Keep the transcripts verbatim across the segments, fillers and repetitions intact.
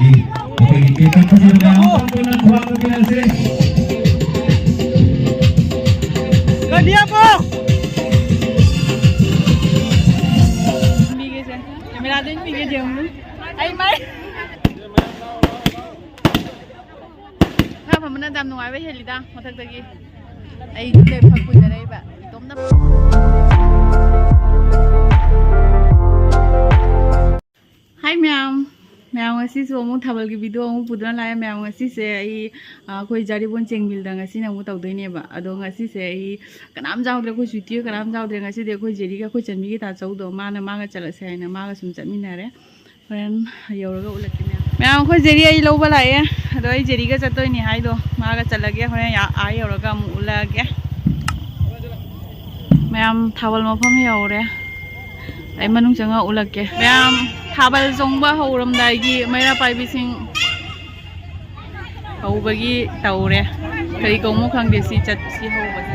ꯑꯩꯈꯣꯏꯒꯤ ꯀꯦꯛ ꯀꯛꯄꯁꯤꯗ ꯃꯌꯥꯝ ꯄꯨꯟꯅ ꯈꯨꯕꯥꯛ ꯈꯨꯕꯤꯔꯁꯤ꯫ ꯀꯅꯤꯌꯥꯕꯣ! ꯃꯤꯒꯤꯁꯦ, ꯀꯦꯃꯦꯔꯥꯗ ꯑꯩꯅ ꯄꯤꯒꯦ ꯌꯦꯡꯉꯨ꯫ ꯑꯩ ꯃꯥꯏ ꯈꯔ ꯐꯝꯕꯅ ꯌꯥꯝ ꯅꯨꯡꯉꯥꯏꯕ ꯍꯦꯜꯂꯤꯗ ꯃꯊꯛꯇꯒꯤ꯫ ꯑꯩ ꯂꯦꯞꯄ ꯀꯨꯏꯅ ꯂꯩꯕ ꯏꯇꯣꯝꯇ꯫ ꯍꯥꯏ ꯃꯌꯥꯝ, ꯃꯌꯥꯝ ꯉꯁꯤꯁꯨ ꯑꯃꯨꯛ ꯊꯥꯕꯜꯒꯤ ꯚꯤꯗꯤꯑꯣ ꯑꯃꯨꯛ ꯄꯨꯗꯨꯅ ꯂꯥꯛꯑꯦ꯫ ꯃꯌꯥꯝ ꯉꯁꯤꯁꯦ ꯑꯩ, ꯑ, ꯑꯩꯈꯣꯏ ꯖꯥꯔꯤꯕꯣꯟ ꯆꯦꯡꯃꯤꯜꯗ ꯉꯁꯤꯅ ꯑꯃꯨꯛ ꯇꯧꯗꯣꯏꯅꯦꯕ꯫ ꯑꯗꯣ ꯉꯁꯤꯁꯦ ꯑꯩ ꯀꯅꯥꯝ ꯌꯥꯎꯗ꯭ꯔꯦ, ꯑꯩꯈꯣꯏ ꯁ꯭ꯋꯤꯇꯤꯒ ꯀꯅꯥꯝ ꯌꯥꯎꯗ꯭ꯔꯦ꯫ ꯉꯁꯤꯗꯤ ꯑꯩꯈꯣꯏ ꯖꯦꯔꯤꯒ ꯑꯩꯈꯣꯏ ꯆꯟꯕꯤꯒ ꯇꯥꯆꯧꯗꯣ ꯃꯥꯅ ꯃꯥꯒ ꯆꯠꯂꯁꯦ ꯍꯥꯏꯅ ꯃꯥꯒ ꯁꯨꯝ ꯆꯠꯃꯤꯟꯅꯔꯦ꯫ ꯍꯣꯔꯦꯟ ꯌꯧꯔꯒ ꯎꯠꯂꯛꯀꯦ ꯃꯌꯥꯝ꯫ ꯃꯌꯥꯝ ꯑꯩꯈꯣꯏ ꯖꯦꯔꯤ ꯑꯩ ꯂꯧꯕ ꯂꯥꯛꯑꯦ꯫ ꯑꯗꯣ ꯑꯩ ꯖꯦꯔꯤꯒ ꯆꯠꯇꯣꯏꯅꯦ ꯍꯥꯏꯗꯣ ꯃꯥꯒ ꯆꯠꯂꯒꯦ꯫ ꯍꯣꯔꯦꯟ ꯑꯥ, ꯑꯥ ꯌꯧꯔꯒ ꯑꯃꯨꯛ ꯎꯠꯂꯛꯑꯒꯦ꯫ ꯃꯌꯥꯝ ꯊꯥꯕꯜ ꯃꯐꯝ ꯌꯧꯔꯦ꯫ ꯑꯩ ꯃꯅꯨꯡ ꯆꯪꯉ ꯎꯠꯂꯛꯀꯦ꯫ ꯃꯌꯥꯝ ꯊꯥꯕꯜ ꯆꯣꯡꯕ ꯍꯧꯔꯝꯗꯥꯏꯒꯤ ꯃꯩꯔꯥ ꯄꯥꯏꯕꯤꯁꯤꯡ ꯍꯧꯕꯒꯤ ꯇꯧꯔꯦ꯫ ꯀꯔꯤ ꯀꯧꯕꯅꯣ ꯈꯪꯗꯦ ꯁꯤ ꯆꯠ-, ꯁꯤ ꯍꯧꯕꯁꯦ꯫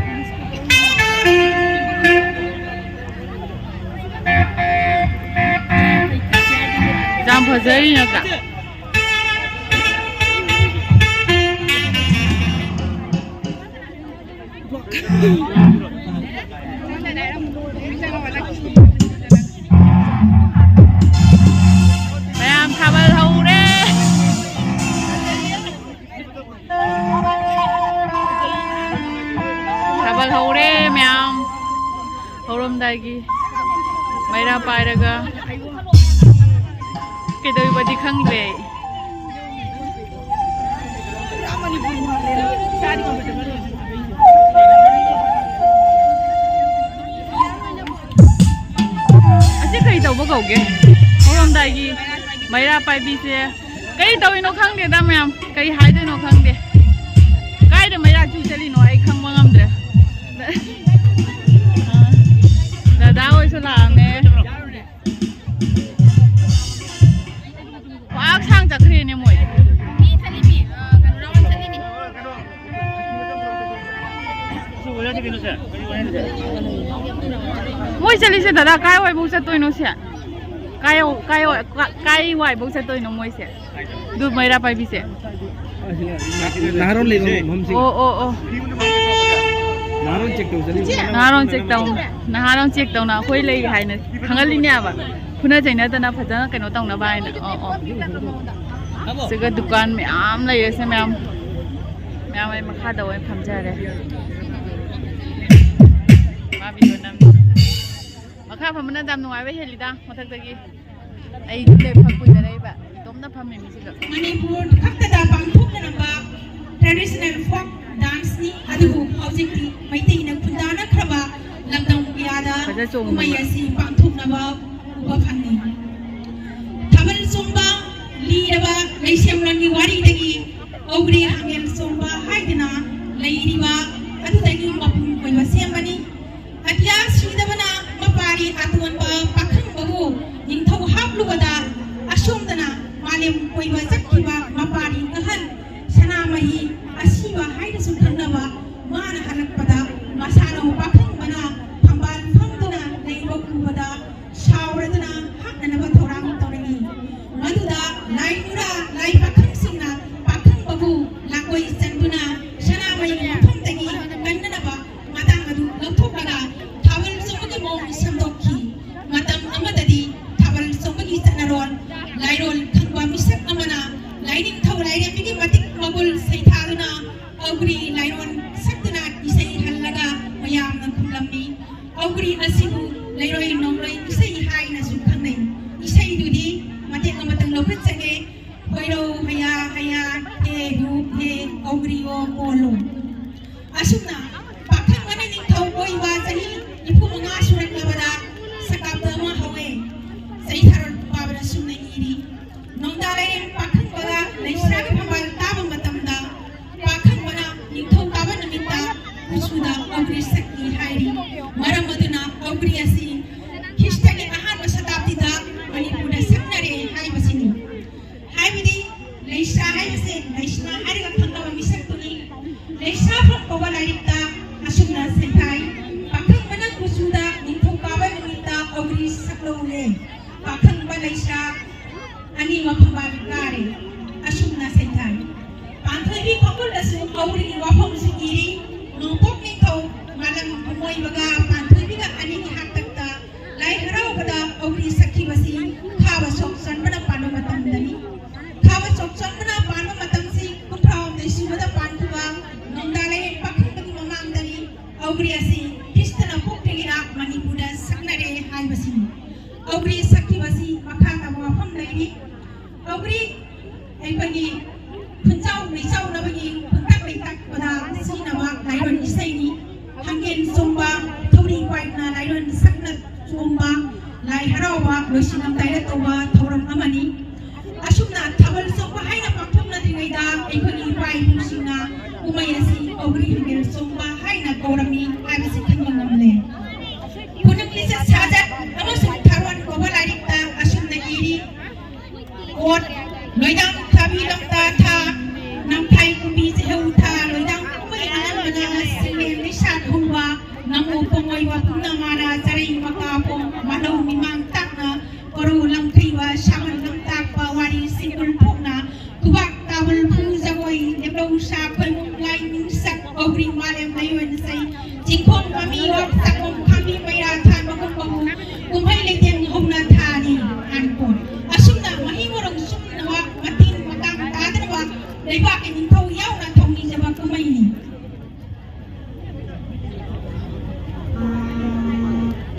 ꯌꯥꯝ ꯐꯖꯔꯤ ꯅꯠꯇ꯭ꯔꯥ? ꯃꯌꯥꯝ ꯊꯥꯕꯜ ꯍꯧꯔꯦ꯫ ꯊꯥꯕꯜ ꯍꯧꯔꯦ ꯃꯌꯥꯝ꯫ ꯍꯧꯔꯝꯗꯥꯏꯒꯤ ꯃꯩꯔꯥ ꯄꯥꯏꯔꯒ ꯀꯩꯗꯧꯕꯗꯤ ꯈꯪꯗ꯭ꯔꯦ ꯑꯩ꯫ ꯑꯁꯤ ꯀꯔꯤ ꯇꯧꯕ ꯀꯧꯒꯦ? ꯍꯧꯔꯝꯗꯥꯏꯒꯤ ꯃꯩꯔꯥ ꯄꯥꯏꯕꯤꯁꯦ ꯀꯔꯤ ꯇꯧꯔꯤꯅꯣ ꯈꯪꯗꯦꯗ ꯃꯌꯥꯝ, ꯀꯔꯤ ꯍꯥꯏꯗꯣꯏꯅꯣ ꯈꯪꯗꯦ꯫ ꯀꯥꯏꯗ ꯃꯩꯔꯥ ꯆꯨ ꯆꯠꯂꯤꯅꯣ ꯑꯩ ꯈꯪꯕ ꯉꯝꯗ꯭ꯔꯦ꯫ ꯑ, ꯗꯗꯥ ꯍꯣꯏꯁꯨ ꯂꯥꯛꯑꯝꯃꯦ꯫ ꯄꯥꯛ ꯁꯥꯡ ꯆꯠꯈ꯭ꯔꯦꯅꯦ ꯃꯣꯏ꯫ ꯃꯣꯏ ꯆꯠꯂꯤꯁꯦ ꯗꯗꯥ ꯀꯥꯏ ꯋꯥꯏꯕꯨꯛ ꯆꯠꯇꯣꯏꯅꯣ ꯁꯦ? ꯀꯥꯏ ꯀꯥꯏ ꯀꯥꯏ ꯋꯥꯏꯐꯧ ꯆꯠꯇꯣꯏꯅꯣ ꯃꯣꯏꯁꯦ? ꯑꯗꯨ ꯃꯩꯔꯥ ꯄꯥꯏꯕꯤꯁꯦ꯫ ꯅꯍꯥꯔꯣꯟ ꯂꯩꯕ ꯃꯐꯝꯁꯤ꯫ ꯑꯣ ꯑꯣ ꯑꯣ꯫ ꯅꯍꯥꯔꯣꯟ ꯆꯦꯛ ꯇꯧ ꯆꯠꯂꯤꯕ꯫ ꯅꯍꯥꯔꯣꯟ ꯆꯦꯛ ꯇꯧ ꯅꯍꯥꯔꯣꯟ ꯆꯦꯛ ꯇꯧꯅ ꯑꯩꯈꯣꯏ ꯂꯩ ꯍꯥꯏꯅ ꯈꯪꯍꯜꯂꯤꯅꯦꯕ꯫ ꯐꯨꯅ ꯆꯩꯅꯗꯅ ꯐꯖꯅ ꯀꯩꯅꯣ ꯇꯧꯅꯕ ꯍꯥꯏꯅ꯫ ꯑꯣ ꯑꯣ꯫ ꯁꯤꯒ ꯗꯨꯀꯥꯟ ꯃꯌꯥꯝ ꯂꯩꯔꯦꯁꯦ ꯃꯌꯥꯝ꯫ ꯃꯌꯥꯝ ꯑꯩ ꯃꯈꯥꯗ ꯑꯣꯏꯅ ꯐꯝꯖꯔꯦ꯫ ꯃꯥ ꯚꯤꯗꯤꯑꯣ ꯅꯝꯃꯤ꯫ ꯃꯈꯥ ꯐꯝꯕꯅ ꯌꯥꯝ ꯅꯨꯡꯉꯥꯏꯕ ꯍꯦꯜꯂꯤꯗ ꯃꯊꯛꯇꯒꯤ꯫ ꯑꯩ ꯂꯦꯞꯄ ꯀꯨꯏꯅ ꯂꯩꯕ ꯏꯇꯣꯝꯇ ꯐꯝꯃꯤ ꯃꯤꯁꯤꯗ꯫ ꯃꯅꯤꯄꯨꯔ ꯈꯛꯇꯗ ꯄꯥꯡꯊꯣꯛꯅꯔꯝꯕ traditional folk danceꯅꯤ꯫ ꯑꯗꯨꯕꯨ ꯍꯧꯖꯤꯛꯇꯤ ꯃꯩꯇꯩꯅ ꯈꯨꯟꯗꯥꯅꯈ꯭ꯔꯕ ꯂꯝꯗꯝ ꯀꯌꯥꯗ ꯐꯖ ꯆꯣꯡꯉꯤ꯫ ꯀꯨꯝꯍꯩ ꯑꯁꯤ ꯄꯥꯡꯊꯣꯛꯅꯕ ꯎꯕ ꯐꯪꯉꯤ꯫ ꯊꯥꯕꯜ ꯆꯣꯡꯕ, ꯂꯤꯔꯕ ꯂꯩꯁꯦꯝꯂꯣꯟꯒꯤ ꯋꯥꯔꯤꯗꯒꯤ ꯑꯧꯒ꯭ꯔꯤ ꯍꯥꯡꯉꯦꯟ ꯆꯣꯡꯕ ꯍꯥꯏꯗꯅ ꯂꯩꯔꯤꯕ ꯑꯗꯨꯗꯒꯤ ꯃꯄꯨꯡ ꯑꯣꯏꯕ ꯁꯦꯝꯕꯅꯤ꯫ ꯑꯇꯤꯌꯥ ꯁꯤꯗꯕꯅ ꯃꯄꯥꯔꯤ ꯑꯇꯣꯟꯕ ꯄꯥꯈꯪꯕꯕꯨ ꯅꯤꯡꯊꯧ ꯍꯥꯞꯂꯨꯕꯗ ꯑꯁꯣꯝꯗꯅ ꯃꯥꯂꯦꯝ ꯀꯣꯏꯕ ꯆꯠꯈꯤꯕ ꯃꯄꯥꯔꯤ ꯑꯍꯜ ꯁꯅꯥꯃꯍꯤ ꯑꯁꯤꯕ ꯍꯥꯏꯅꯁꯨ ꯈꯪꯅꯕ ꯃꯥꯅ ꯍꯜꯂꯛꯄꯗ ꯃꯁꯥꯅꯧ ꯄꯥꯈꯪꯕꯅ ꯊꯝꯕꯥꯜ ꯐꯝꯗꯨꯅ ꯂꯩꯕ ꯎꯕꯗ ꯁꯥꯎꯔꯗꯨꯅ ꯍꯥꯠꯅꯅꯕ ꯊꯧꯔꯥꯡ ꯇꯧꯔꯛꯏ꯫ ꯃꯗꯨꯗ ꯂꯥꯏ ꯅꯨꯔꯥ ꯂꯥꯏ ꯄꯥꯈꯪꯁꯤꯡꯅ ꯄꯥꯈꯪꯕꯕꯨ ꯂꯥꯡꯒꯣꯏ ꯆꯟꯗꯨꯅ ꯁꯅꯥꯃꯍꯤꯒꯤ ꯃꯐꯝꯗꯒꯤ ꯀꯟꯅꯅꯕ ꯃꯇꯥꯡ ꯑꯗꯨ ꯂꯧꯊꯣꯛꯂꯒ ꯊꯥꯕꯜ ꯆꯣꯡꯕꯒꯤ ꯃꯑꯣꯡ ꯁꯦꯝꯗꯣꯛꯈꯤ꯫ ꯃꯇꯝ ꯑꯃꯗꯗꯤ ꯊꯥꯕꯜ ꯆꯣꯡꯕꯒꯤ ꯆꯠꯅꯔꯣꯜ ꯂꯥꯏꯔꯣꯜ ꯈꯪꯕ ꯃꯤꯁꯛ ꯑꯃꯅ ꯂꯥꯏꯅꯤꯡꯊꯧ ꯂꯥꯏꯔꯦꯝꯕꯤꯒꯤ ꯃꯇꯤꯛ ꯃꯒꯨꯜ ꯁꯩꯊꯥꯗꯨꯅ ꯑꯧꯒ꯭ꯔꯤ ꯂꯥꯏꯔꯣꯟ ꯁꯛꯇꯨꯅ ꯏꯁꯩ ꯍꯜꯂꯒ ꯃꯌꯥꯝꯅ ꯈꯨꯝꯂꯝꯃꯤ꯫ ꯑꯧꯒ꯭ꯔꯤ ꯑꯁꯤꯕꯨ ꯂꯩꯔꯣꯏ ꯅꯣꯡꯂꯣꯏ ꯏꯁꯩ ꯍꯥꯏꯅꯁꯨ ꯈꯪꯅꯩ꯫ ꯏꯁꯩꯗꯨꯗꯤ ꯃꯇꯦꯛ ꯑꯃꯇꯪ ꯂꯧꯈꯠꯆꯒꯦ꯫ ꯍꯣꯏꯔꯧ ꯍꯌꯥ ꯍꯌꯥ ꯍꯦ ꯍꯨ ꯍꯦ ꯑꯧꯒ꯭ꯔꯤ ꯑꯣ ꯀꯣꯂꯣ꯫ ꯑꯁꯨꯝꯅ ꯄꯥꯈꯪꯕꯅ ꯅꯤꯡꯊꯧ ꯑꯣꯏꯕ ꯆꯍꯤ ꯅꯤꯐꯨ ꯃꯉꯥ ꯁꯨꯔꯛꯂꯕꯗ ꯁꯀꯥꯞꯇ ꯑꯃ ꯍꯧꯋꯦ꯫ ꯆꯍꯤ ꯊꯥꯔꯣꯟ ꯄꯥꯕꯅ ꯑꯁꯨꯝꯅ ꯏꯔꯤ꯫ ꯅꯣꯡꯗꯥ ꯂꯥꯏꯔꯦꯟ ꯄꯥꯈꯪꯕꯒ ꯂꯩꯁꯥꯒꯤ ꯐꯝꯕꯥꯜ ꯇꯥꯕ ꯃꯇꯝꯗ ꯄꯥꯈꯪꯕꯅ ꯅꯤꯡꯊꯧꯀꯥꯕ ꯅꯨꯃꯤꯠꯇ ꯀꯨꯆꯨꯗ ꯑꯧꯒ꯭ꯔꯤ ꯁꯛꯏ ꯍꯥꯏꯔꯤ꯫ ꯃꯔꯝ ꯑꯗꯨꯅ ꯑꯧꯒ꯭ꯔꯤ ꯑꯁꯤ ꯈ꯭ꯔꯤꯁꯇꯒꯤ ꯑꯍꯥꯟꯕ ꯁꯇꯥꯕꯗꯤꯗ ꯃꯅꯤꯄꯨꯔꯗ ꯁꯛꯅꯔꯦ ꯍꯥꯏꯕꯁꯤꯅꯤ꯫ ꯍꯥꯏꯕꯗꯤ ꯂꯩꯁꯥ ꯍꯥꯏꯕꯁꯦ ꯂꯩꯁꯅꯥ ꯍꯥꯏꯔꯒ ꯈꯪꯅꯕ ꯃꯤꯁꯛꯇꯨꯅꯤ꯫ ꯂꯩꯁꯥꯐꯝ ꯀꯧꯕ ꯂꯥꯏꯔꯤꯛꯇ ꯑꯁꯨꯝꯅ ꯁꯩꯊꯥꯏ, ꯄꯥꯈꯪꯕꯅ ꯀꯨꯆꯨꯗ ꯅꯤꯡꯊꯧꯀꯥꯕ ꯅꯨꯃꯤꯠꯇ ꯑꯧꯒ꯭ꯔꯤ ꯁꯛꯂꯧꯔꯦ꯫ ꯄꯥꯈꯪ ꯂꯩꯁꯥ ꯑꯅꯤ ꯃꯐꯝ ꯀꯥꯔꯦ꯫ ꯑꯁꯨꯝꯅ ꯁꯩꯊꯥꯏ꯫ ꯄꯥꯟꯊꯣꯏꯕꯤ ꯈꯣꯡꯒꯨꯜꯗꯁꯨ ꯑꯧꯔꯤꯒꯤ ꯋꯥꯐꯝꯁꯨ ꯏꯔꯤ꯫ ꯅꯣꯡꯄꯣꯛ ꯅꯤꯡꯊꯧ ꯃꯥꯂꯪ ꯄꯨꯡꯑꯣꯏꯕꯒ ꯄꯥꯟꯊꯣꯏꯕꯤꯒ ꯑꯅꯤꯒꯤ ꯍꯥꯛꯇꯛꯇ ꯂꯥꯏ ꯍꯔꯥꯎꯕꯗ ꯑꯧꯔꯤ ꯁꯛꯈꯤꯕꯁꯤ ꯈꯥꯕ ꯁꯣꯛ ꯆꯟꯕꯅ ꯄꯥꯟꯕ ꯃꯇꯝꯗꯅꯤ꯫ ꯈꯥꯕ ꯁꯣꯛ ꯆꯟꯕꯅ ꯄꯥꯟꯕ ꯃꯇꯝꯁꯤ ꯀꯨꯟꯊ꯭ꯔꯥꯍꯨꯝꯗꯣꯏ ꯁꯨꯕꯗ ꯄꯥꯟꯈꯤꯕ ꯅꯣꯡꯗꯥ ꯂꯥꯏꯔꯦꯟ ꯄꯥꯈꯪꯕꯒꯤ ꯃꯃꯥꯡꯗꯅꯤ꯫ ꯑꯧꯔꯤ ꯑꯁꯤ ꯈ꯭ꯔꯤꯁꯇꯅ ꯄꯣꯛꯇ꯭ꯔꯤꯉꯩꯗ ꯃꯅꯤꯄꯨꯔꯗ ꯁꯛꯅꯔꯦ ꯍꯥꯏꯕꯁꯤꯅꯤ꯫ ꯑꯧꯔꯤ ꯁꯛꯈꯤꯕꯁꯤ ꯃꯈꯥ ꯇꯥꯕ ꯋꯥꯐꯝ ꯂꯩꯔꯤ꯫ ꯑꯧꯔꯤ ꯑꯩꯈꯣꯏꯒꯤ ꯈꯨꯟꯖꯥꯎ ꯃꯩꯆꯥꯎꯅꯕꯒꯤ ꯈꯨꯟꯇꯛ ꯂꯩꯇꯛꯄꯗ ꯁꯤꯖꯤꯟꯅꯕ ꯂꯥꯏꯔꯣꯟ ꯏꯁꯩꯅꯤ꯫ ꯍꯪꯒꯦꯟ ꯆꯣꯡꯕ, ꯊꯧꯔꯤ ꯄꯥꯏꯗꯨꯅ ꯂꯥꯏꯔꯣꯟ ꯁꯛꯅ ꯆꯣꯡꯕ, ꯂꯥꯏ ꯍꯔꯥꯎꯕ ꯂꯣꯏꯁꯤꯜꯂꯝꯗꯥꯏꯗ ꯇꯧꯕ ꯊꯧꯔꯝ ꯑꯃꯅꯤ꯫ ꯑꯁꯨꯝꯅ ꯊꯥꯕꯜ ꯆꯣꯡꯕ ꯍꯥꯏꯅ ꯄꯥꯡꯊꯣꯛꯅꯗ꯭ꯔꯤꯉꯩꯗ ꯑꯩꯈꯣꯏꯒꯤ ꯏꯄꯥ ꯏꯄꯨꯁꯤꯡꯅ ꯀꯨꯝꯍꯩ ꯑꯁꯤ ꯑꯧꯔꯤ ꯍꯪꯒꯦꯟ ꯆꯣꯡꯕ ꯍꯥꯏꯅ ꯀꯧꯔꯝꯃꯤ ꯍꯥꯏꯕꯁꯤ ꯈꯪꯕ ꯉꯝꯂꯦ꯫ ꯈꯨꯅꯨꯡ ꯂꯤꯆꯠ ꯁꯥꯖꯠ ꯑꯃꯁꯨꯡ ꯊꯥꯔꯣꯟ ꯀꯧꯕ ꯂꯥꯏꯔꯤꯛꯇ ꯑꯁꯨꯝꯅ ꯏꯔꯤ, quote, "ꯂꯣꯏꯗꯥꯡ ꯊꯥꯕꯤ ꯂꯝꯇꯥ ꯊꯥ, ꯅꯝꯊꯥꯏ ꯀꯨꯝꯕꯤ ꯆꯦꯍꯧ ꯊꯥ, ꯂꯣꯏꯗꯥꯡ ꯀꯨꯝꯍꯩ ꯑꯉꯟꯕꯅ ꯁꯤꯡꯂꯦꯟ ꯂꯩꯁꯥꯠ ꯍꯧꯕ, ꯅꯪꯉꯨ ꯄꯣꯡꯉꯣꯏꯕ ꯄꯨꯡꯅ ꯃꯥꯅ ꯆꯔꯩ ꯃꯀꯥ ꯄꯣꯡ, ꯃꯥꯂꯧ ꯃꯤꯃꯥꯡ ꯇꯥꯛꯅ, ꯀꯣꯔꯧ ꯂꯪꯈꯩꯕ ꯁꯥꯃꯟ ꯂꯝꯇꯥꯛꯄ ꯋꯥꯔꯤ ꯁꯤꯡꯒꯨꯜ ꯐꯣꯛꯅ, ꯈꯨꯕꯥꯛ ꯇꯥꯕꯨꯜ ꯐꯨ ꯖꯒꯣꯏ, ꯂꯦꯝꯂꯧ ꯁꯥ ꯈꯣꯏꯃꯨꯛ ꯂꯥꯏ ꯃꯤꯡꯁꯛ, ꯑꯧꯔꯤ ꯃꯥꯂꯦꯝ ꯂꯩꯑꯣꯟ ꯏꯁꯩ, ꯆꯤꯡꯈꯣꯡ ꯃꯃꯤ ꯋꯥ ꯁꯛꯐꯝ ꯈꯥꯝꯕꯤ ꯃꯩꯔꯥ ꯊꯥꯟꯕꯒꯨꯝꯕꯕꯨ ꯀꯨꯝꯍꯩ ꯂꯩꯇꯦꯡ ꯍꯧꯅ ꯊꯥꯅꯤ" ꯍꯥꯏꯅ ꯄꯣꯔꯤ꯫ ꯑꯁꯨꯝꯅ ꯃꯍꯩ ꯃꯔꯣꯡ ꯁꯨꯝꯅꯕ ꯃꯇꯤꯟ ꯃꯇꯥꯡ ꯇꯥꯗꯅꯕ ꯂꯩꯕꯥꯛꯀꯤ ꯅꯤꯡꯊꯧ ꯌꯥꯎꯅ ꯊꯧꯅꯤꯖꯕ ꯀꯨꯝꯍꯩꯅꯤ꯫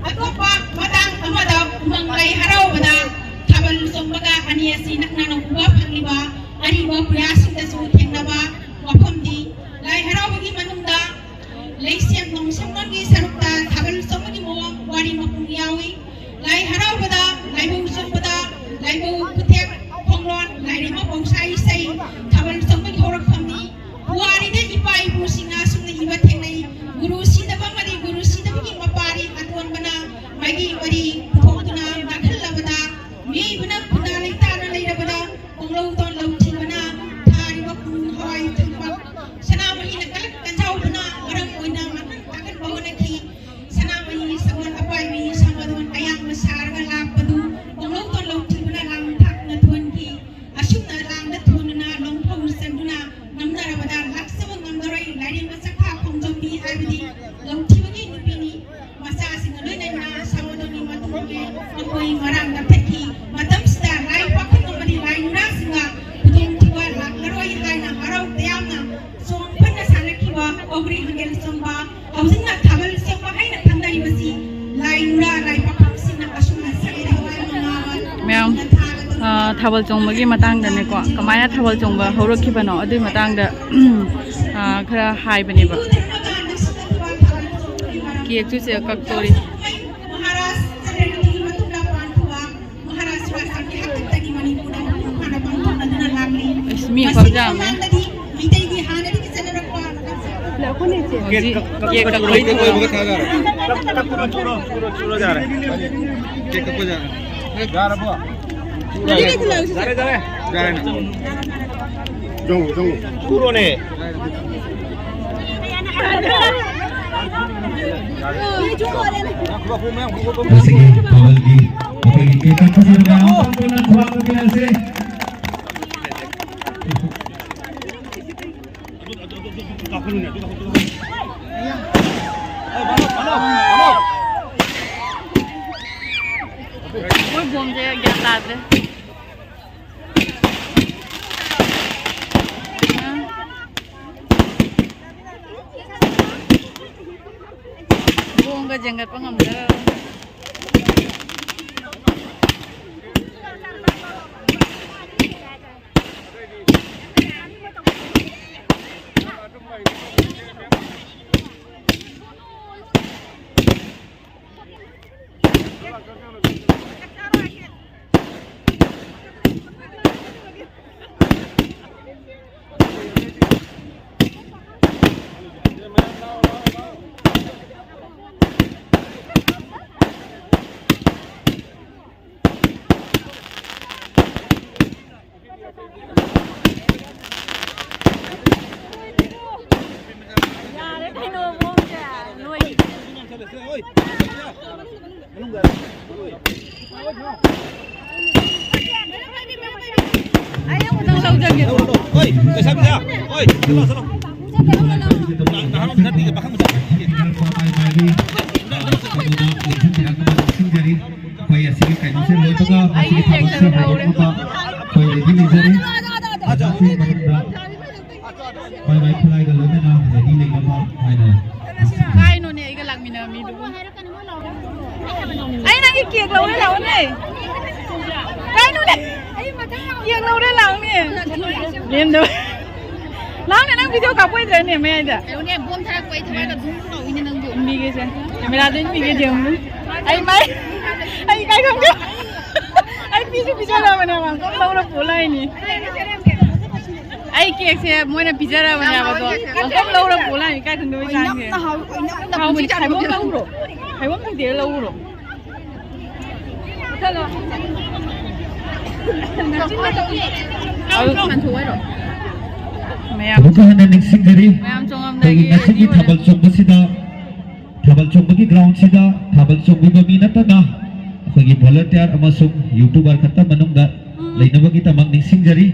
ꯑꯇꯣꯞꯄ ꯃꯇꯥꯡ ꯑꯃꯗ ꯎꯃꯪ ꯂꯥꯏ ꯍꯔꯥꯎꯕꯗ ꯊꯥꯕꯜ ꯆꯣꯡꯕꯒ ꯑꯅꯤ ꯑꯁꯤ ꯅꯛꯅꯅ ꯎꯕ ꯐꯪꯂꯤꯕ ꯑꯔꯤꯕ ꯄꯨꯌꯥꯁꯤꯡꯗꯁꯨ ꯊꯦꯡꯅꯕ ꯋꯥꯐꯝꯗꯤ, ꯂꯥꯏ ꯍꯔꯥꯎꯕꯒꯤ ꯃꯅꯨꯡꯗ ꯂꯩꯁꯦꯝ ꯅꯣꯡꯁꯦꯝꯂꯣꯟꯒꯤ ꯁꯔꯨꯛꯇ ꯊꯥꯕꯜ ꯆꯣꯡꯕꯒꯤ ꯃꯑꯣꯡ ꯋꯥꯔꯤ ꯃꯄꯨꯡ ꯌꯥꯎꯏ꯫ ꯂꯥꯏ ꯍꯔꯥꯎꯕꯗ, ꯂꯥꯏꯕꯧ ꯆꯣꯡꯕꯗ, ꯂꯥꯏꯕꯧ ꯈꯨꯊꯦꯛ ꯈꯣꯡꯂꯣꯟ, ꯂꯥꯏꯔꯦꯝꯕ ꯄꯧꯁꯥ ꯏꯁꯩ, ꯊꯥꯕꯜ ꯆꯣꯡꯕꯒꯤ ꯍꯧꯔꯛꯐꯝꯅꯤ꯫ ꯄꯨꯋꯥꯔꯤꯗ ꯏꯄꯥ ꯏꯄꯨꯁꯤꯡꯅ ꯑꯁꯨꯝꯅ ꯏꯕ ꯊꯦꯡꯅꯩ, "ꯒꯨꯔꯨ ꯁꯤꯗꯕ ꯑꯃꯗꯤ ꯒꯨꯔꯨ ꯁꯤꯗꯕꯒꯤ ꯃꯄꯥꯔꯤ ꯑꯇꯣꯟꯕꯅ ꯃꯥꯏꯀꯩ ꯃꯔꯤ ꯄꯨꯊꯣꯛꯇꯨꯅ ꯅꯥꯛꯍꯜꯂꯕꯗ, ꯃꯤꯑꯣꯏꯕꯅ ꯈꯨꯟꯗꯥ ꯂꯩꯇꯥꯅ ꯂꯩꯔꯕꯗ, ꯀꯣꯡꯂꯧ ꯇꯣꯟ ꯂꯧꯊꯤꯕꯅ ꯊꯥꯔꯤꯕ ꯀꯨꯝ ꯍꯋꯥꯏ ꯊꯝꯕꯥꯛ ꯁꯅꯥꯃꯍꯤꯅ ꯀꯂꯛ ꯀꯟꯖꯥꯎꯗꯨꯅ ꯃꯔꯝ ꯑꯣꯏꯅ ꯃꯈꯜ ꯇꯥꯛꯍꯟꯕ ꯍꯣꯠꯅꯈꯤ꯫ ꯁꯅꯥꯃꯍꯤ ꯁꯒꯣꯜ ꯑꯄꯥꯏꯕꯤ ꯁꯥꯃꯗꯣꯟ ꯑꯌꯥꯡꯕ ꯁꯥꯔꯒ ꯂꯥꯛꯄꯗꯨ ꯀꯣꯡꯂꯧ ꯇꯣꯟ ꯊꯥꯕꯜ ꯆꯣꯡꯕꯒꯤ ꯃꯇꯥꯡꯗꯅꯦꯀꯣ, ꯀꯃꯥꯏꯅ ꯊꯥꯕꯜ ꯆꯣꯡꯕ ꯍꯧꯔꯛꯈꯤꯕꯅꯣ ꯑꯗꯨꯒꯤ ꯃꯇꯥꯡꯗ, ꯑ, ꯈꯔ ꯍꯥꯏꯕꯅꯦꯕ꯫ ꯀꯦꯛꯁꯨ ꯁꯤꯗ ꯀꯛꯇꯣꯔꯤ꯫ ꯑꯁ, ꯃꯤ ꯈꯨꯌꯥꯝ ꯑꯃ꯫ ꯍꯧꯖꯤꯛ ꯀꯦꯛ ꯀꯛꯄꯒꯤ ꯊꯧꯔꯝ꯫ ꯌꯥꯔꯕꯣ? ꯌꯥꯔꯦ, ꯌꯥꯔꯦ꯫ ꯌꯥꯔꯦ꯫ ꯆꯪꯉꯣ, ꯆꯪꯉꯣ꯫ ꯄꯨꯔꯣꯅꯦ꯫ ꯉꯁꯤꯒꯤ ꯊꯥꯕꯜꯒꯤ ꯑꯩꯈꯣꯏꯒꯤ ꯀꯦꯛ ꯀꯛꯄꯁꯤꯗ ꯃꯌꯥꯝ ꯄꯨꯟꯅ ꯈꯨꯕꯥꯛ ꯈꯨꯕꯤꯔꯁꯦ꯫ ꯃꯣꯏ ꯕꯣꯝꯁꯦ ꯒ꯭ꯌꯥꯟ ꯇꯥꯗ꯭ꯔꯦ꯫ ꯕꯣꯝꯒ ꯆꯦꯟꯒꯠꯄ ꯉꯝꯗ꯭ꯔꯦ꯫ ꯌꯥꯔꯦ ꯀꯩꯅꯣ, ꯃꯑꯣꯡꯁꯦ ꯂꯣꯏ꯫ ꯑꯩ ꯑꯃꯨꯛꯇꯪ ꯂꯧꯖꯒꯦ꯫ ꯍꯣꯏ, ꯂꯩꯁꯥꯕꯤꯁꯥ, ꯍꯣꯏ, ꯆꯠꯂꯣ, ꯆꯠꯂꯣ꯫ ꯅꯍꯥꯔꯣꯜ ꯈꯔꯗꯤ ꯄꯥꯈꯪ ꯃꯆꯥ꯫ ꯑꯩꯈꯣꯏ ꯑꯁꯤꯒꯤ ꯀꯩꯅꯣꯁꯦ ꯂꯣꯏꯕꯒ ꯃꯁꯤꯒꯤ ꯊꯕꯛꯁꯦ ꯍꯧꯔꯛꯅꯕ ꯑꯩꯈꯣꯏ ready ꯂꯩꯖꯔꯤ꯫ ꯑꯣꯖꯥꯁꯤꯡ ꯃꯊꯪꯗ ꯃꯥꯏ ꯃꯥꯏ ꯈꯨꯠꯂꯥꯏꯒ ꯂꯣꯏꯅꯅ ready ꯂꯩꯅꯕ ꯍꯥꯏꯅ ꯀꯥꯏꯅꯣꯅꯦ ꯑꯩꯒ ꯂꯥꯛꯃꯤꯟꯅꯕ ꯃꯤꯗꯨꯕꯨ? ꯑꯩ ꯅꯪꯒꯤ ꯀꯦꯛ ꯂꯧꯔꯦ ꯂꯥꯛꯑꯣꯅꯦ꯫ ꯀꯥꯏꯅꯣꯅꯦ? ꯑꯩ ꯌꯦꯡꯍꯧꯔꯦ, ꯂꯥꯎꯅꯦ꯫ ꯂꯦꯝꯗꯕ꯫ ꯂꯥꯎꯅꯦ, ꯅꯪ video ꯀꯥꯞꯄꯣꯏꯗ꯭ꯔꯅꯦ ꯃꯌꯥꯏꯗ? ꯀꯩꯅꯣꯅꯦ, ꯕꯣꯝ ꯊꯥꯔꯛꯄꯩ ꯊꯋꯥꯏꯒ ꯙꯨꯝ ꯂꯥꯎꯏꯅꯦ ꯅꯪꯕꯨ꯫ ꯏꯟꯕꯤꯒꯦꯁꯦ꯫ Camera ꯗ ꯏꯟꯕꯤꯒꯦ ꯌꯦꯡꯉꯨ꯫ ꯑꯩ ꯃꯥꯏ-, ꯑꯩ ꯀꯥꯏ ꯈꯪꯗꯦ꯫ ꯑꯩ ꯄꯤꯁꯨ ꯄꯤꯖꯔꯕꯅꯦ, ꯃꯥ ꯂꯧꯔ ꯄꯨ ꯂꯥꯛꯏꯅꯤ꯫ ꯑꯩ cake ꯁꯦ ꯃꯣꯏꯅ ꯄꯤꯖꯔꯕꯅꯦꯕ, ꯑꯗꯣ ꯑꯃꯨꯛ ꯂꯧꯔ ꯄꯨ ꯂꯥꯛꯏꯅꯤ, ꯀꯥꯏ ꯈꯪꯗꯕ ꯆꯥꯡꯁꯦ꯫ ꯍꯥꯎꯕꯅꯤ, ꯈꯥꯏꯕꯣꯝ ꯂꯧꯔꯣ, ꯈꯥꯏꯕꯣꯝ ꯊꯤꯗꯦ ꯂꯧꯔꯣ꯫ ꯃꯌꯥꯝ ꯑꯃꯨꯛꯀ ꯍꯟꯅ ꯅꯤꯡꯁꯤꯡꯖꯔꯤ, ꯃꯌꯥꯝ ꯆꯣꯡꯉꯝꯗꯥꯏꯒꯤ ꯑꯩꯈꯣꯏꯒꯤ ꯉꯁꯤꯒꯤ ready ꯑꯣꯏꯔꯦ꯫ ꯊꯥꯕꯜ ꯆꯣꯡꯕꯁꯤꯗ, ꯊꯥꯕꯜ ꯆꯣꯡꯕꯒꯤ ground ꯁꯤꯗ ꯊꯥꯕꯜ ꯆꯣꯡꯕꯤꯕ ꯃꯤ ꯅꯠꯇꯅ ꯑꯩꯈꯣꯏꯒꯤ volunteer ꯑꯃꯁꯨꯡ YouTuber ꯈꯛꯇ ꯃꯅꯨꯡꯗ ꯂꯩꯅꯕꯒꯤꯗꯃꯛ ꯅꯤꯡꯁꯤꯡꯖꯔꯤ꯫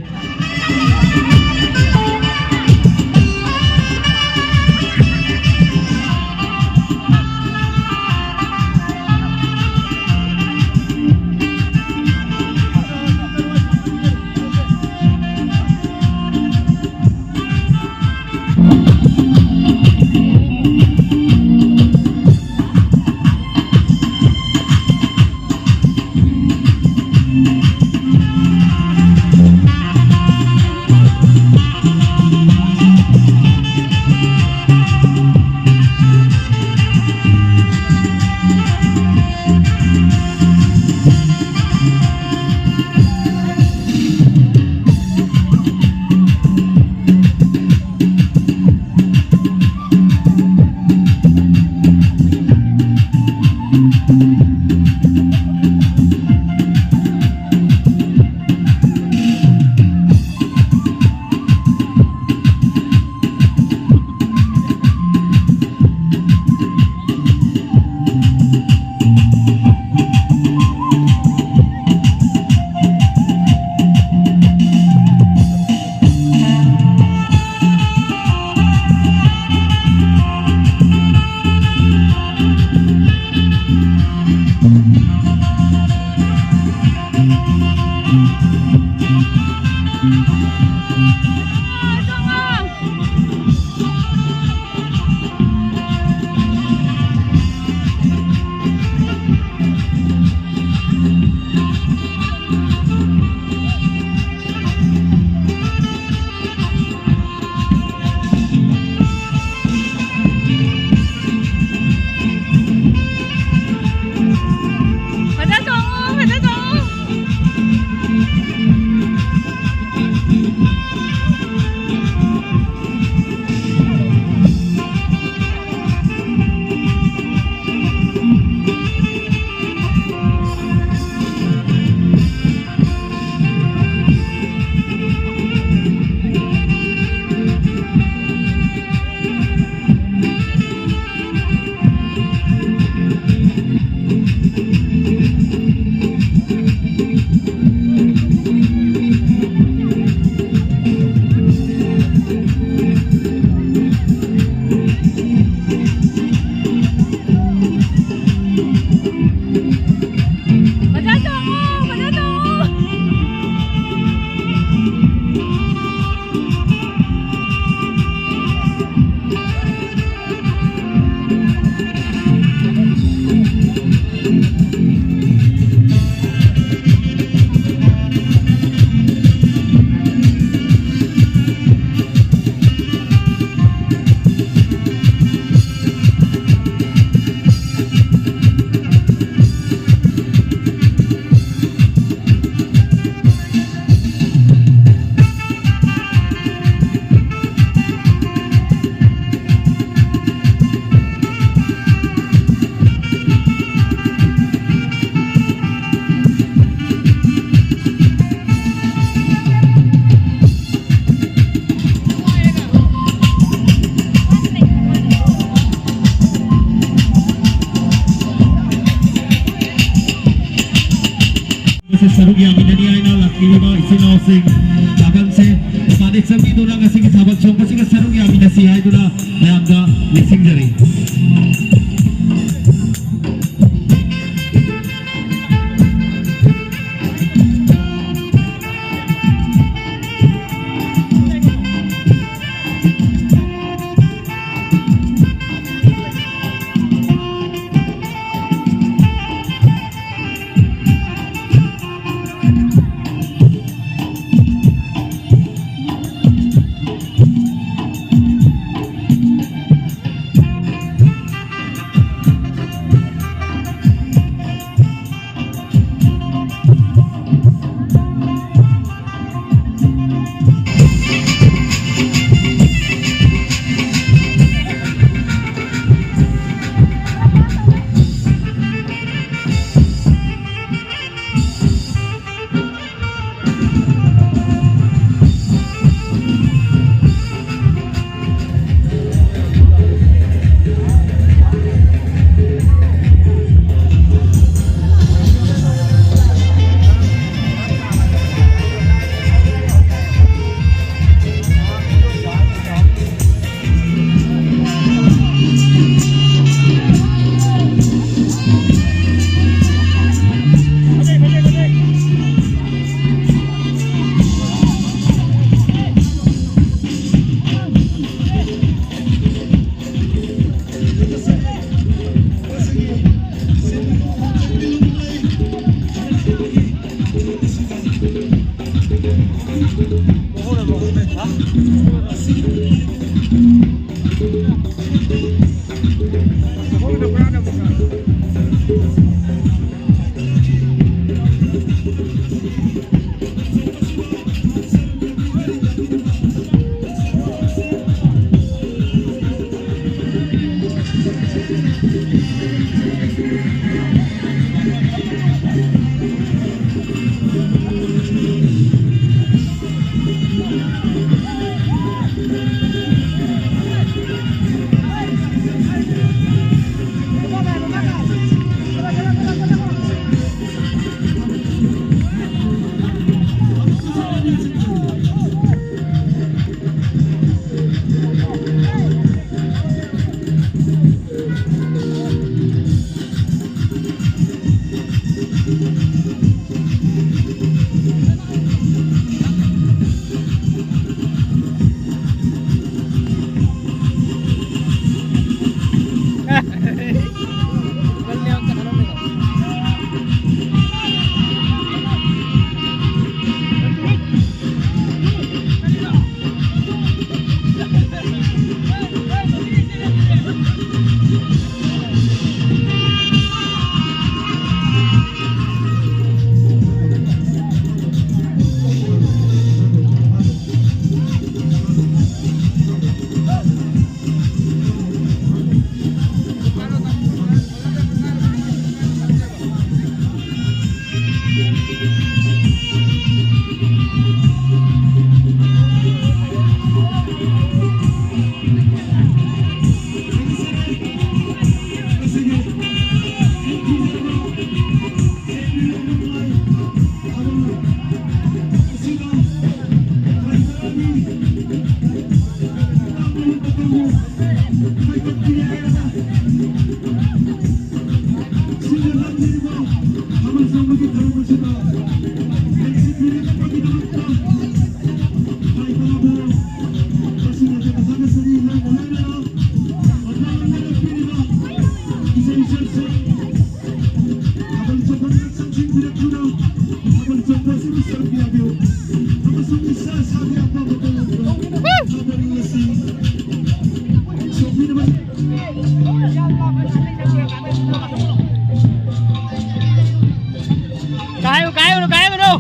ꯁꯤꯡ ꯊꯥꯕꯜꯁꯦ ꯃꯄꯥꯟꯗ ꯆꯪꯕꯤꯗꯨꯅ ꯉꯁꯤꯒꯤ ꯊꯥꯕꯜ ꯆꯣꯡꯕꯁꯤꯒ ꯁꯔꯨꯛ ꯌꯥꯃꯤꯟꯅꯁꯤ ꯍꯥꯏꯗꯨꯅ ꯃꯌꯥꯝꯗ ꯅꯤꯡꯁꯤꯡꯖꯔꯤ꯫ Kayo, kayo, kayo, no?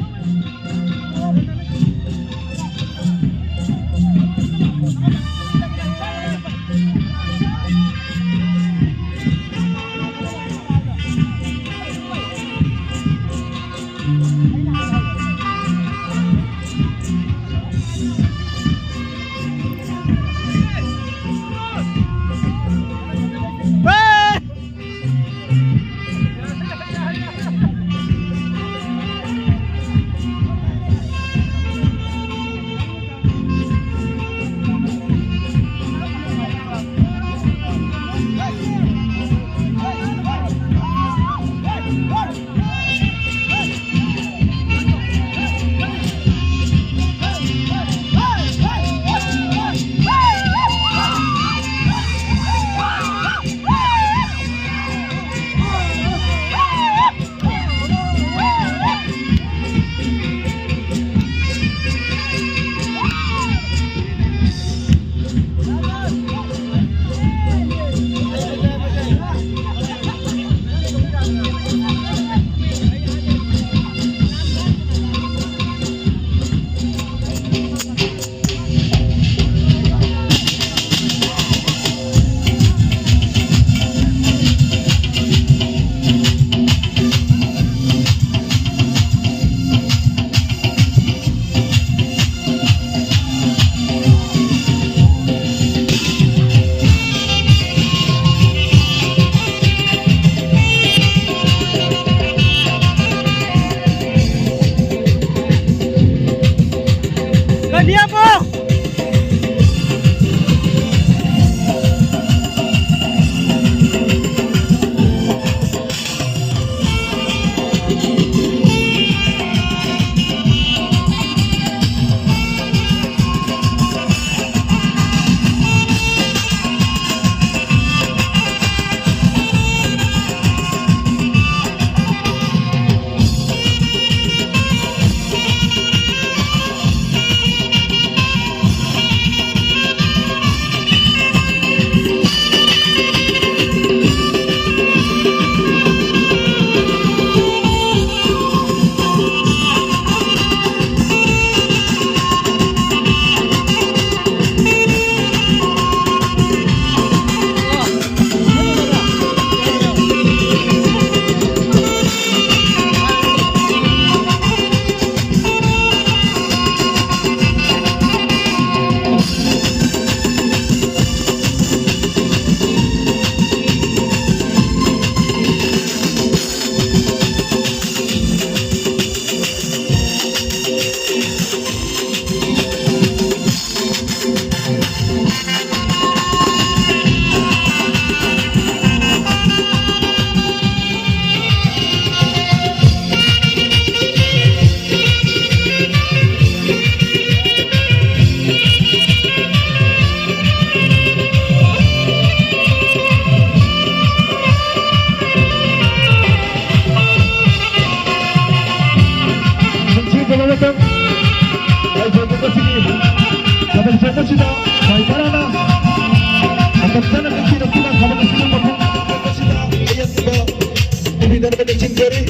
ꯊꯣꯛꯄꯁꯤꯗ ꯃꯥꯏ ꯈꯔꯅ ꯃꯇꯝ ꯆꯥꯅ ꯀꯛꯄꯤꯔꯛꯇꯨꯅ ꯊꯕꯛ ꯑꯁꯤꯕꯨ ꯃꯄꯨꯡ ꯐꯥꯍꯟꯕꯁꯤꯗ ꯑꯌꯦꯠꯄ ꯄꯤꯕꯤꯗꯅꯕ ꯅꯤꯡꯁꯤꯡꯖꯔꯤ꯫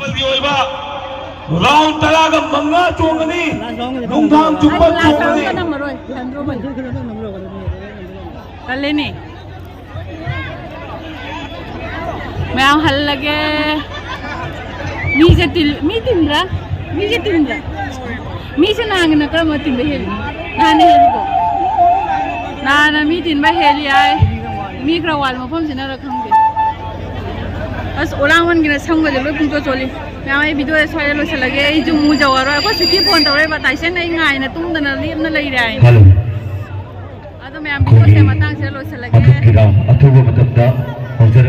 ꯑꯣꯏꯕ ꯔꯥꯎꯟ ꯇꯔꯥꯒ ꯃꯉꯥ ꯆꯣꯡꯒꯅꯤ꯫ ꯅꯨꯡꯗꯥꯡ ꯆꯨꯞꯄ ꯆꯣꯡꯒꯅꯤ꯫ ꯀꯜꯂꯦꯅꯦ꯫ ꯃꯌꯥꯝ ꯍꯜꯂꯒꯦ꯫ ꯃꯤꯁꯦ ꯇꯤꯜ-, ꯃꯤ ꯇꯤꯟꯕ꯭ꯔꯥ? ꯃꯤꯁꯦ ꯇꯤꯟꯕ꯭ꯔꯥ? ꯃꯤꯁꯦ ꯅꯍꯥꯟꯒꯤꯅ ꯀꯔꯝꯕ ꯇꯤꯟꯕ ꯍꯦꯜꯂꯤ? ꯅꯍꯥꯟꯅ ꯍꯦꯜꯂꯤꯀꯣ? ꯅꯍꯥꯟꯅ ꯃꯤ ꯇꯤꯟꯕ ꯍꯦꯜꯂꯤ ꯍꯥꯏ꯫ ꯃꯤ ꯈꯔ ꯋꯥꯠꯂ ꯃꯐꯝꯁꯤꯅꯔ ꯈꯪꯗꯦ꯫ ꯑꯁ, ꯑꯣꯂꯥꯡꯃꯟꯒꯤꯅ ꯁꯝꯒꯁꯦ ꯂꯣꯏ ꯄꯨꯡꯆꯣꯠ ꯆꯣꯠꯂꯤ꯫ ꯃꯌꯥꯝ, ꯑꯩ ꯚꯤꯗꯤꯑꯣꯁꯦ ꯁ꯭ꯋꯥꯏꯗ ꯂꯣꯏꯁꯤꯜꯂꯒꯦ꯫ ꯑꯩꯁꯨ ꯑꯃꯨꯛ ꯌꯧꯔꯔꯣꯏ꯫ ꯑꯩꯈꯣꯏ ꯁꯨꯇꯤ ꯐꯣꯟ ꯇꯧꯔꯛꯏꯕ, ꯇꯥꯏꯁꯟ ꯑꯩ ꯉꯥꯏꯅ ꯇꯨꯝꯗꯅ ꯂꯦꯞꯅ ꯂꯩꯔꯦ ꯍꯥꯏꯅ꯫ ꯍꯜꯂꯣ꯫ ꯑꯗꯣ ꯃꯌꯥꯝ, ꯚꯤꯗꯤꯑꯣꯁꯦ ꯑꯩꯈꯣꯏꯒꯤ ꯃꯇꯥꯡꯁꯤꯗ ꯂꯣꯏꯁꯤꯜꯂꯒꯦ꯫ ꯍꯟꯗꯛꯀꯤ ꯔꯥꯎꯟ ꯑꯊꯨꯕ ꯃꯇꯝꯗ ꯍꯧꯖꯔꯛ-